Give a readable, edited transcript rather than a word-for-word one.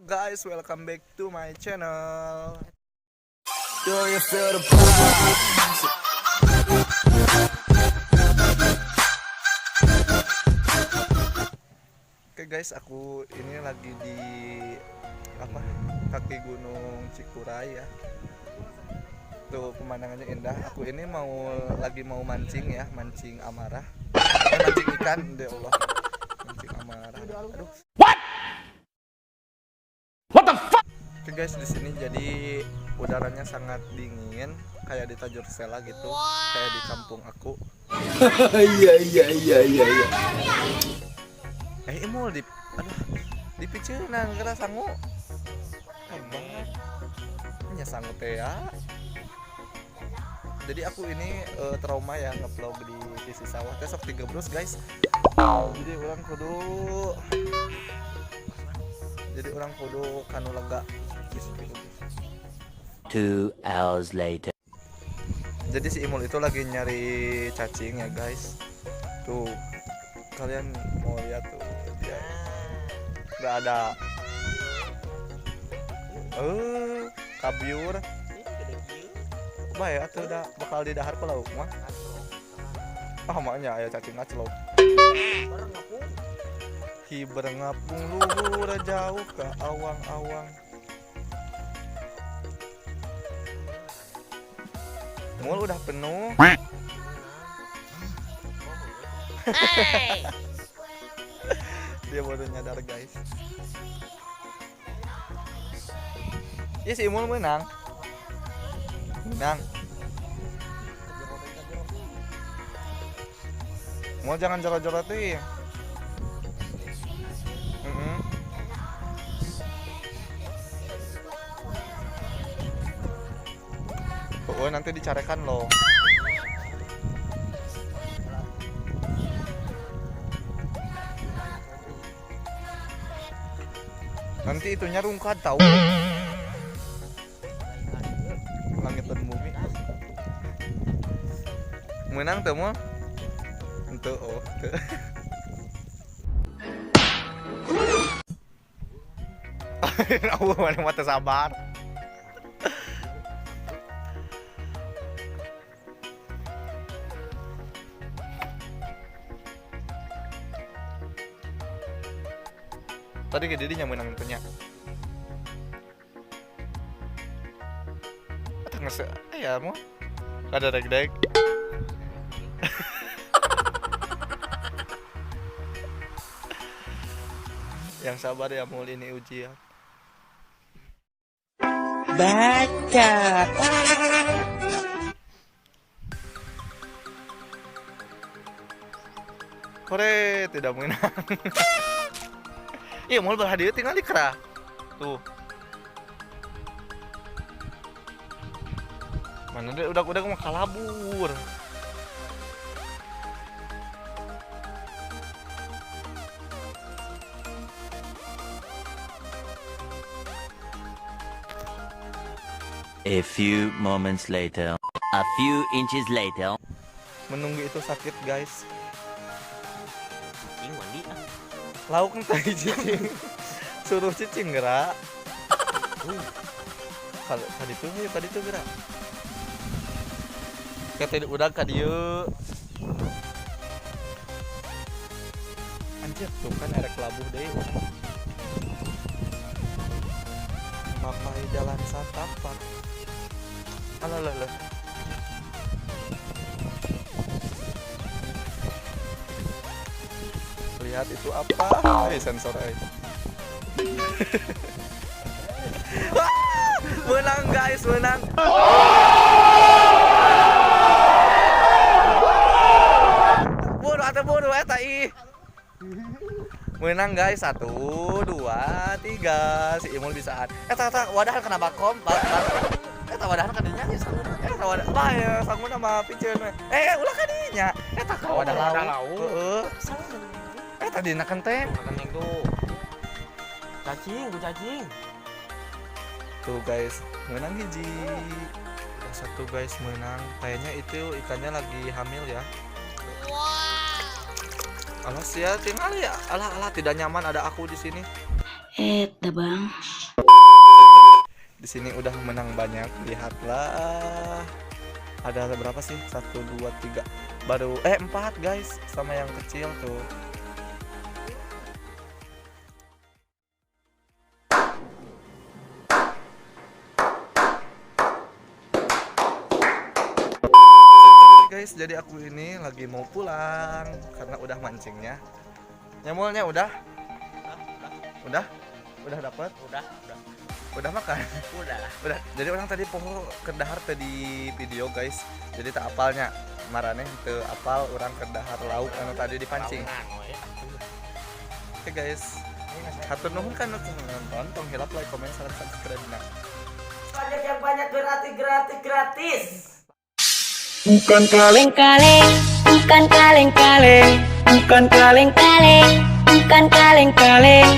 Guys, welcome back to my channel. Do you feel the vibes? Oke guys, aku ini lagi di apa? Kaki Gunung Cikuray ya. Tuh, pemandangannya indah. Aku ini lagi mau mancing ya, mancing amarah. Eh, mancing ikan, deh Allah. Mancing amarah. Aduh. What? What the fuck? Oke guys, di sini jadi udaranya sangat dingin, kayak di Tajur Sela gitu, kayak di kampung aku. Iya. Eh, Imul di, aduh, di piceunan geura sangu. Hebat. Nya sangu teh ya. Jadi aku ini trauma ya ngevlog di sisi sawah teh sok digebrus, guys. Jadi urang kudu kanu lega geus digebrus. 2 hours later. Jadi si Imul itu lagi nyari cacing ya, guys. Tuh, kalian mau lihat tuh dia nggak ada. Eh, kabiur. Bae atuh, udah bakal didahar ku lauk mah. Ah, maknya aya cacing ngaclok. Hiber ngapung luhur jauh ke awang-awang. Mul, udah penuh. Hey! Dia baru nyadar, guys. Ya, si Imul menang. Menang. Mau jangan jorot-jorot nih. Oh, nanti dicarekan loh. Nanti itunya rungkad tahu. Langit dan bumi. Menang tuh mau? Ente, oh, teu. Aku mana mata sabar. Tadi ke dinya menang nya. Atau nggak ya mau? Ada deg-deg. Yang sabar ya, Mul, ini ujian. Baca. Hore, tidak menang. Iya, mau berhadiah tinggal di kerah. Tuh. Mana dia udah mau kalabur. A few moments later. A few inches later. Menunggu itu sakit, guys. Cicing mandi ah. Lauk tadi cicing. Suruh cicing gerak. Kalau tadi tuh ya, tadi tuh gerak. Kayak tadi udah ka dieu. Anjir, tuh kan erek labuh deui. Mapai jalan satapak. Alah lah lah. Lihat itu apa? Eh, sensor eh. Wah, menang guys, menang. Buru atau buru eta ih. Menang guys, satu, dua, tiga. Si Imul bisaan. Eta eta wadahan kena bakom, bak, bak. Eta wadahan kadinya ya sangguna. Eta wadah, bah ya sangguna mah piceun we. Eh, ulah kadinya. Eta ka wadah Wadah lauk. lauk. Heeh. Eh, tadi na kenteng. Makan tuh. Cacing, gue cacing. Tuh guys, menang hiji. Udah satu guys, menang. Kayaknya itu ikannya lagi hamil ya. Alah sia tinggal ya. Alah alah, tidak nyaman ada aku di sini. Eta bang. Di sini udah menang banyak, lihatlah. Ada berapa sih? 1 2 3. Baru 4 guys, sama yang kecil tuh. Guys, jadi aku ini lagi mau pulang karena udah mancingnya. Nyamulnya udah? Udah? Udah dapat? Udah. Udah makan? Udah. Udah. Jadi urang tadi poho keur dahar teh di video guys. Jadi teu apalnya maraneh teu apal urang keur dahar lauk anu tadi dipancing. Oke guys. Hatur nuhun kan nonton, tong hilap like, comment, share, subscribe nah. Banyak yang banyak gratis gratis gratis. Bukan kaleng-kaleng, bukan kaleng-kaleng, bukan kaleng-kaleng, bukan kaleng-kaleng.